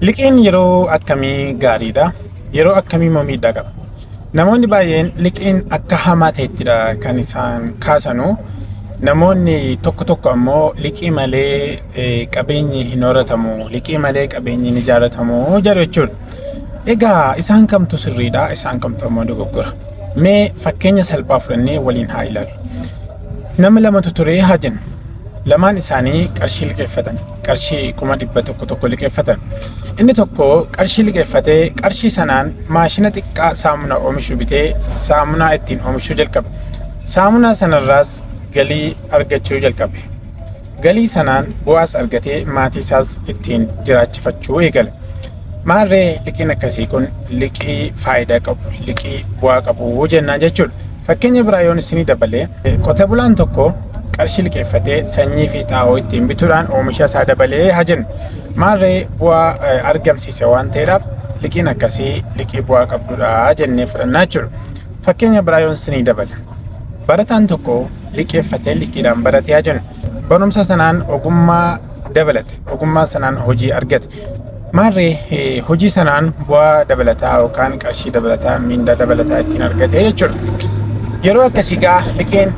Liqiin yeroo akkamii gaariidha? Yeroo akkamii immoo miidhaa qaba? Namoonni baay'een liqiin akka hamaa ta'ettidha kan isaan kaasanu. Namoonni tokko tokko ammoo liqii malee qabeenyi hin horatamu, liqii malee qabeenyi hin ijaaratamu jedhu jechuudha. Egaa isaan kamtu sirriidha? Isaan kamtu ammoo dogoggora? Mee fakkeenya salphaa fudhannee waliin haa ilaallu. Nama lamatu ture haa jennu. Lamaan isaanii qarshii liqeeffatan. Qarshii 100,000 tokko liqeeffatan. Inni tokko qarshii liqeeffatee qarshii sanaan maashina xiqqaa saamunaa oomishu bitee saamunaa ittiin oomishuu jalqabe. Saamunaa sanarraas galii argachuu jalqabe. Galii sanaan bu'aas argatee maatii isaas ittiin jiraachifachuu eegale. Maarree liqiin akkasii kun liqii faayidaa qabu, liqii bu'aa qabu jennaan jechuudha. Fakkeenya biraa yoon isinii dabalee, qote bulaan tokko qarshii liqeeffatee sanyii fi xaa'oo ittiin bituudhaan oomisha isaa dabalee haa jennu. Maarree bu'aa argamsiise waan ta'eedhaaf liqiin akkasii liqii bu'aa qabdudha jennee fudhannaa jechuudha. Fakkeenya biraa yoon isinii dabale, barataan tokko liqeeffatee liqiidhaan baratee haa jennu. Barumsa sanaan ogummaa dabalate, ogummaa sanaan hojii argate. Maarree hojii sanaan bu'aa dabalataa yookaan qarshii dabalataa, miindaa dabalataa ittiin argate jechuudha. Yeroo akkasii gaa liqiin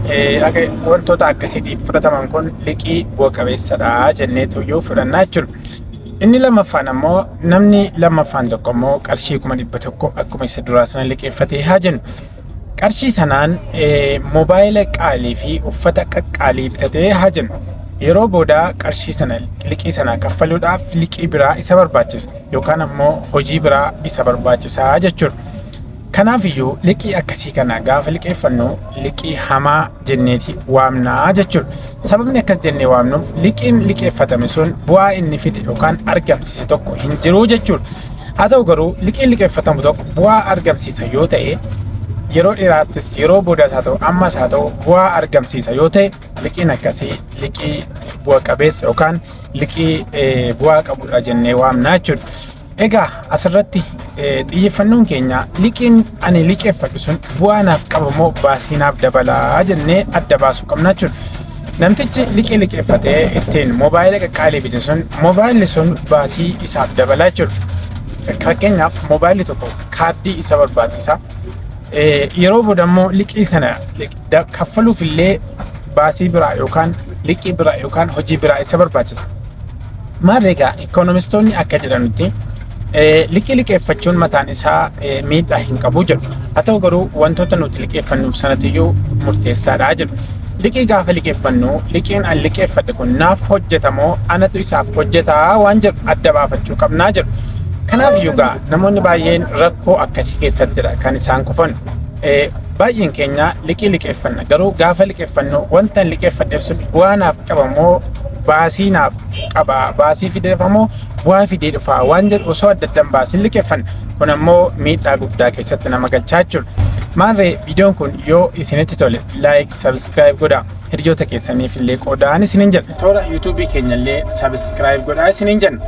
wantoota akkasiitiif fudhataman kun liqii bu'a qabeessadha jenneetu yoo fudhannaa jechuudha. Inni lammaffaan ammoo, namni lammaffaan tokko ammoo qarshii 100,000 akkuma isa duraa sana liqeeffatee haa jennu. Qarshii sanaan moobaayila qaalii fi uffata qaqqaalii bitatee haa jennu. Yeroo booda qarshii sana, liqii sana kaffaluudhaaf liqii biraa isa barbaachisa yookaan ammoo hojii biraa isa barbaachisaa jechuudha. Kanaaf iyyuu liqii akkasii kana gaafa liqeeffannu liqii hamaa jenneeti waamnaa jechuudha. Sababni akkas jennee waamnuuf liqiin liqeeffatame sun bu'aa inni fide yookaan argamsiise tokko hin jiru jechuudha. Haa ta'u garuu liqiin liqeeffatamu tokko bu'aa argamsiisa yoo ta'e, yeroo dheeraattis, yeroo boodas haa ta'u, ammas haa ta'u, bu'aa argamsiisa yoo ta'e, liqiin akkasii liqii bu'a qabeessa yookaan liqii bu'aa qabudha jennee waamna jechuudha. Egaa asirratti xiyyeeffannoon keenya liqiin ani liqeeffadhu sun bu'aa naaf qaba moo baasii naaf dabalaa jennee adda baasuu qabna jechuudha. Namtichi liqii liqeeffatee ittiin moobaayila qaqqaalii bite sun, moobaayilli sun baasii isaaf dabalaa jechuudha. Fakkeenyaaf, moobaayilli tokko kaardii isa barbaachisa. Yeroo booda immoo liqii sana kaffaluuf illee baasii biraa yookaan liqii biraa yookaan hojii biraa isa barbaachisa. Maal, egaa ikoonomistoonni akka jedhanitti liqii liqeeffachuun mataan isaa miidhaa hin qabu jedhu. Haa ta'u garuu wantoota nuti liqeeffannuuf sanatiyyuu murteessaadha jedhu. Liqii gaafa liqeeffannu, liqiin an liqeeffadhe kun naaf hojjetamoo anatu isaaf hojjetaa waan jedhu adda baafachuu qabnaa jedhu. Kanaaf iyyuu gaa namoonni baay'een rakkoo akkasii keessattidha kan isaan kufan. Baay'een keenya liqii liqeeffanna, garuu gaafa liqeeffannu wanta an liqeeffadheef sun bu'aa naaf qaba moo baasii naaf qaba, baasii fidee dhufa moo bu'aa fidee dhufa waan jedhu osoo adda adda hin baasin liqeeffanna. Kun ammoo miidhaa guddaa keessatti nama galchaa jechuudha. Maarree viidiyoon kun yoo isinitti tole like, subscribe godhaa. Hiriyoota keessaniif illee qoodaan isiniin jedha. Toora YouTubeii keenya illee subscribe godhaa isiniin jenna.